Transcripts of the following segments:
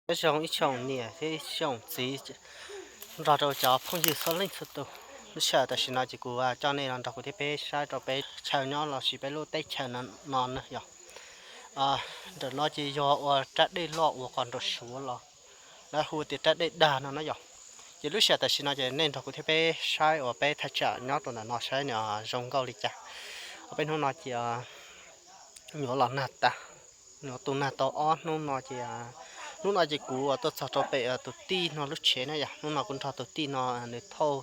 Nyob zoo ib tsoom niam thiab ib tsoom txiv nrog rau cov phooj ywg txhua leej txhua tus. Lub sij hawm tam sim no ces kuv coj nej los nrog kuv thiab peb saib rau peb chaw nyob lossis peb lub teb chaws no no na yog. Ntawm no ces yog ua rab dej loj uas qhov nraum suav los lawv hu tias rab dej dag no na yog. Ces lub sij hawm tam sim no ces nej nrog kuv thiab peb saib uas peb thaj tsam nyob rau ntawm no saib nws zoo nkauj li cas. Peb hnub no ces nyuam los nag tas, nyuam tu nag tau ob hnub no ces, hnub no ces kuv tuaj txog rau pem tus tij no lub tsev na yom. Hnub no kuv nrog tus tij no nws thauj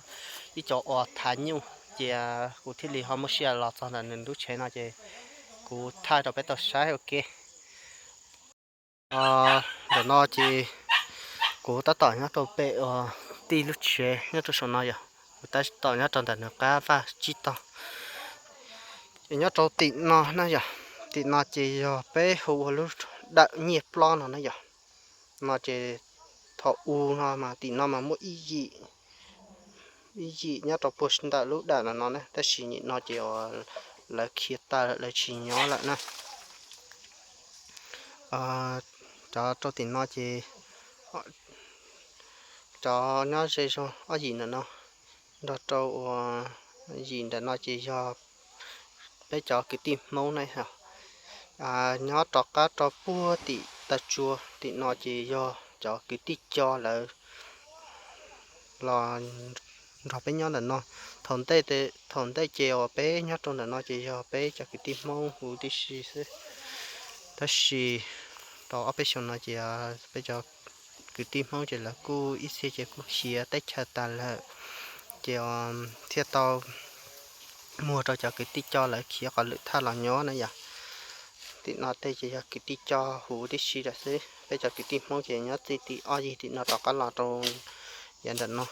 ib co uas thav nyuj ces kuv thiaj li ho muaj sij hawm los txog ntawm nws lub tsev no ces kuv thaij rau peb tau saib ua ke. Ntawm no ces kuv tab tom nyob rau pem uas tij lub tsev nyob rau saum no yog, kuv tab tom nyob rau ntawm nws qab vaj tsib tog. Ces nyob rau tim no na yog, tim no ces yog peb hu ua lub dawm nyiaj plob no na yog. No ces thaum u no mas tim no mas muaj ib yim, ib yim nyob rau puag ntawm lub dawm no no na, tab sis nim no ces lawv khiav tawm lawv tsis nyob lawm na. Cov rau tim no ces cov nyob ze zog ob yim ntawm no, nrog rau uas yim ntawm no ces yog peb cov kwv tij Hmoob na yog. Nyob rov qab rau puag tim taw tsua tim no ces yog cov kwv tij Co lawv los nrog peb nyob ntawm no. Thaum ntej, thaum ntej ces uas peb nyob rau ntawm no ces yog peb cov kwv tij Hmoob huv tib si xwb. Tab sis tau ob peb xyoos no ces peb cov kwv tij Hmoob ces lawv kuj ib txhia ces kuj khiav teb chaws tas lawm, ces thiaj tau muag rau cov kwv tij Co lawv khiav qhov lwm thaj los nyob na yom. Tim no tej ces yog kwv tij Co huv tib si lawm xwb, peb cov kwv tij Hmoob ces nyob txij tim ob yig tim no rov qab los rau yav ntawm no.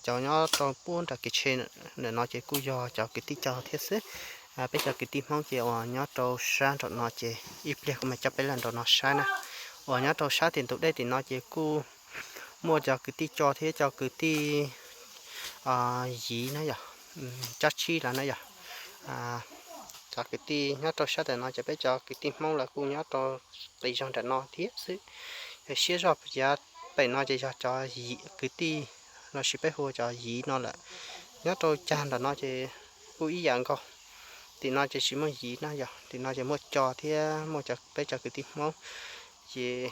Cov nyob rau puag nram kev tshe ntawm no ces kuj yog cov kwv tij Co thiab xwb. Peb cov kwv tij Hmoob ces uas nyob rau sab nraum no ces ib pliag kuv mam coj peb los nraum no saib na. Uas nyob rau sab tim ntug dej tim no ces kuj muaj cov kwv tij Co thiab cov kwv tij Yiv na yom, Cab Tsib lawv na yom. Cov kwv tij nyob rau sab ntawm no ces peb cov kwv tij Hmoob lawv kuj nyob rau qis zog nram no thiab xwb. Yog siab zog yav pem no ces yog cov kwv tij lossis peb hu cov Yiv no lawm. Nyob rau cag nram no ces kuj ib yam nkaus. Tim no ces tsis muaj Yiv na yom, tim no ces muaj Co thiab muaj peb cov kwv tij Hmoob. Ces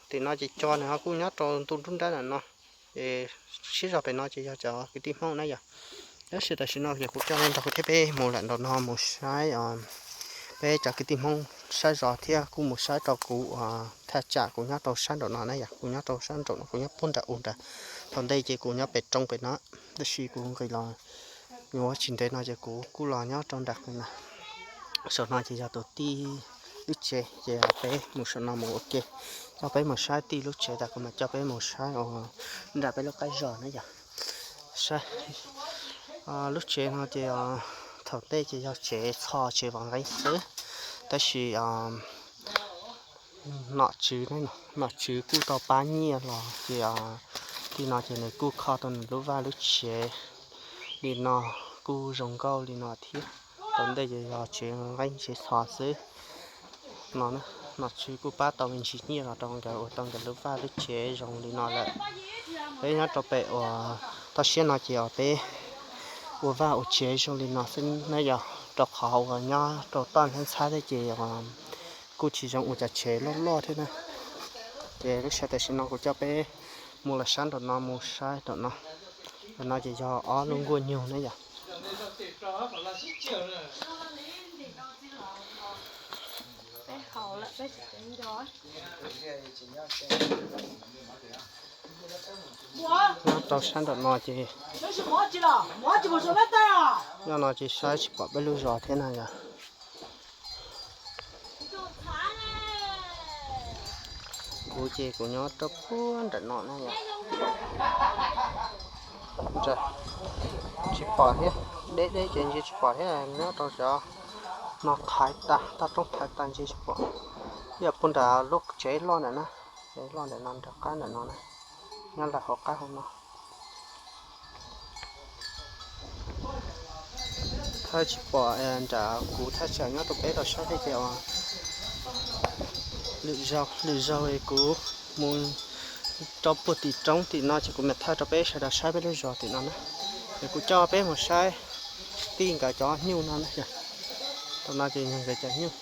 tim no ces Co nws ho kuj nyob rau ntu nruab nrab nram no. Ces siab zog pem no ces yog cov kwv tij Hmoob na yom. Tab sis tam sim no ces kuv coj nej nrog kuv thiab peb mus lawm nraum no mus saib peb cov kwv tij Hmoob sab zos thiab kuj mus saib rau kuv thaj tsam kuv nyob rau sab nraum no na yom, kuv nyob rau sab nraum no, kuv nyob puag nram u nrad. Thaum ntej ces kuv nyob pem roob pem no, tab sis kuv nqis los yuav tsis ntev no ces kuv kuj los nyob rau nram qis na. Saum no ces yog tus tij lub tsev ces peb mus saum no mus ua ke. Coj peb mus saib tij lub tsev tas kuv mam coj peb mus saib uas nram peb lub qab zos na yom. Saib lub tsev no ces thaum ntej ces yog tsev txho tsev vov nqeeb xwb, tab sis nom tswv, nom tswv kuj tau pab nyiaj los ces tij no ces nws kuj kho tau nws lub vaj lub tsev li no, kuj zoo nkauj li no thiab. Thaum ntej ces yog tsev nqeeb tsev txho xwb no. Nom tswv kuj pab tau me ntsis nyiaj los rau nkawd ua tau nkawd lub vaj lub tsev zoo li no lawm. Peb nyob rau pem uas toj siab no ces uas peb ua vaj ua tsev zoo li no xwb na yog, rau qhov uas nyob rau toj ntxhab ntxhab thiab ces kuj tsis zoo ua cov tsev loj loj thiab na. Ces lub sij hawm tam sim no kuv coj peb mus los sab nraum no mus saib nraum no. Nraum no ces yog ob lub nkuaj nyug na yom. Nyob rau sab nraum no ces, nyob no ces saib tsis pom peb lub zos thiab na yom. Kuv ces kuv nyob rau puag nram no na yom. Tsis pom thiab, deb deb ces ntsia tsis pom thiab, nyob rau cov no thaiv tas, toj roob thaiv tas ntsia tsis pom. Yog puag nram lub tsev loj ntawm na, tsev loj ntawm no nram qab ntawm no na, nyob ntawm hauv qab hauv no. Thawj tsis pom nram kuv thaj tsam nyob rau peb los saib thiab ces lwm zaug, lwm zaug kuv mus Rau puag tim roob tim no ces kuv mam thaij rau peb sawv daws saib peb lub zos tim no na. Es kuv coj peb mus saib tij nkawd cov nyuj no na. Tam no ces yog nkawd cov nyuj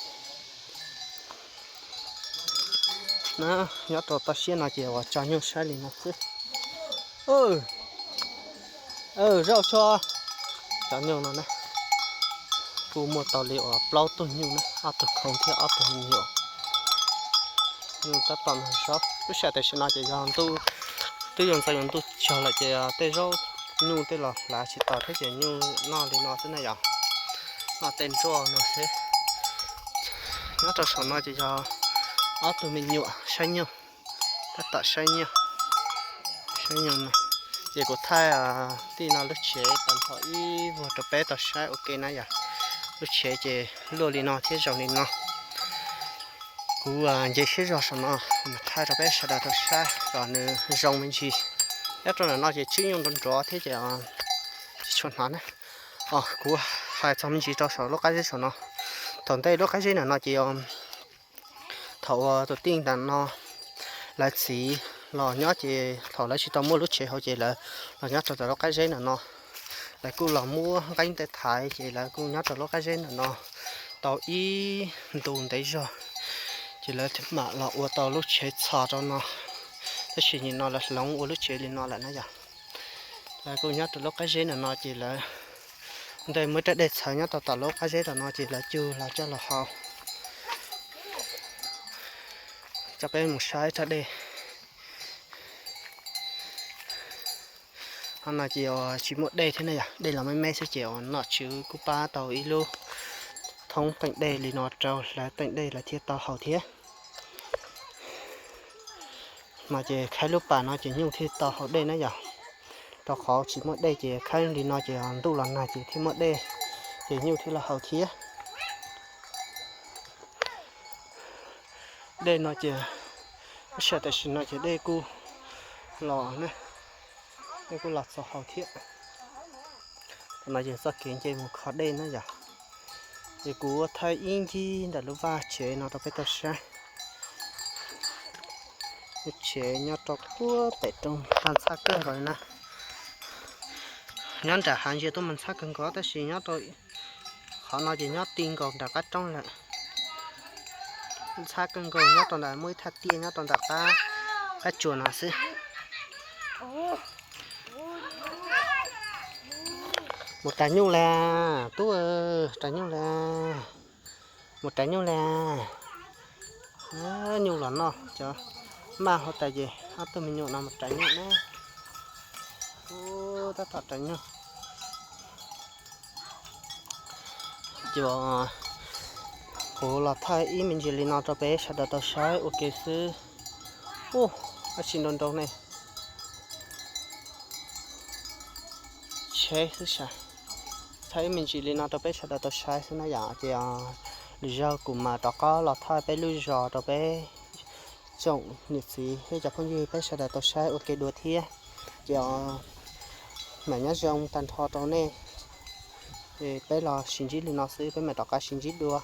na, nyob rau toj siab no ces uas tso nyuj saib li no xwb. Zaum tshuaj, cov nyuj no na, kuj muaj tau li uas plaub tug nyuj na, ob tug khoo thiab ob tug me nyuam. Nyuj tab tom noj zaub. Lub sij hawm tam sim no ces yog ntuj, twb yuav ntxov yuav ntuj tsog lawm ces tej zaub nyuj tej los hlav tsis tau thiab ces nyuj noj li no xwb na yom. Noj tej ntsuab no xwb. Nyob rau saum no ces yog ob tug me nyuam saib nyuj, tab tom saib nyuj, saib nyuj no. Ces kuv thaij tij no lub tsev tag nrho ib vuag rau peb tau saib ua ke na yom. Lub tsev ces luaj li no thiab zoo li no. Kuv nce siab zog saum no mas thaij rau peb sawv daws tau saib kom nws zoo me ntsis. Nyob rau ntawm no ces tswb nyuj nrov nrov thiab ces tsis tshua hnov na. Kuv hais txog me ntsis rau saum lub qab zeb saum no. Thaum ntej lub qab zeb ntawm no ces thaum uas tus tij ntawm no lawv txiv los nyob ces thaum lawv tsis tau muaj lub tsev hauv ces lawv los nyob rau tom lub qab zeb ntawm no. Lawv kuj los muab nqeeb tej thaiv ces lawv kuj nyob rau lub qab zeb ntawm no tau ib ntu ntev zog, ces lawv thiaj mam los ua tau lub tsev txhos rau no. Tab sis nim no lawv hloov ua lub tsev li no lawm na yom. Lawv kuj nyob rau lub qab zeb ntawm no ces lawv ntej muaj ib rab dej txhawv nyob rau tom lub qab zeb ntawm no ces lawv cug los coj los haus. Coj peb mus saib rab dej. Qhov no ces tsis muaj dej thiab na yom, dej los me me xwb ces nom tswv kuj pab tau ib lub thoob teem dej li no rau lawv teem dej lawv thiaj tau haus thiab. No ces khawb lub pas no ces nyuj thiaj tau haus dej na yom. Rau qhov tsis muaj dej ces khawb li no ces ntuj los nag ces thiaj muaj dej, ces nyuj thiaj los haus thiab. Dej no ces, lub sij hawm tam sim no ces dej kuj los, dej kuj los txaus haus thiab. Tam no ces txoj kev nce mus kho dej na yom. Ces kuv thaij ib ncig ntawm lub vaj tsev no rau peb tau saib. Lub tsev nyob rau puag pem roob, tag ntxhab kawg nkaus li na. Nyob nram hav ntsia tuaj mas ntxhab kawg nkaus tab sis nyob rau qhov no ces nyob ti nkaus nram qab roob lawm. Ntxhab kawg nkaus, nyob rau ntawm muaj ib thaj tiaj nyob rau ntawm qab, qab tsuas no xwb. Mus rais nyuj las tub, rais nyuj las, mus rais nyuj las. Nyuj los noj cov maj hauv tais ces ob tug me nyuam no mus rais nyuj na. Ub, tab tom rais nyuj. Ces kuv los thaij ib me ntsis li no rau peb sawv daws tau saib ua ke xwb. Ub, dab tsi nroo nroo ne. Tsheb xwb sas. Thaij ib me ntsis li no rau peb sawv daws tau saib xwb na yom. Ces lwm zaug kuv mam rov qab los thaij peb lub zos rau peb tsoom niam txiv thiab cov phooj ywg peb sawv daws tau saib ua ke dua thiab. Ces mam nyob zoo tag nrho rau nej. Peb los sib ntsib li no xwb, peb mam rov qab sib ntsib dua.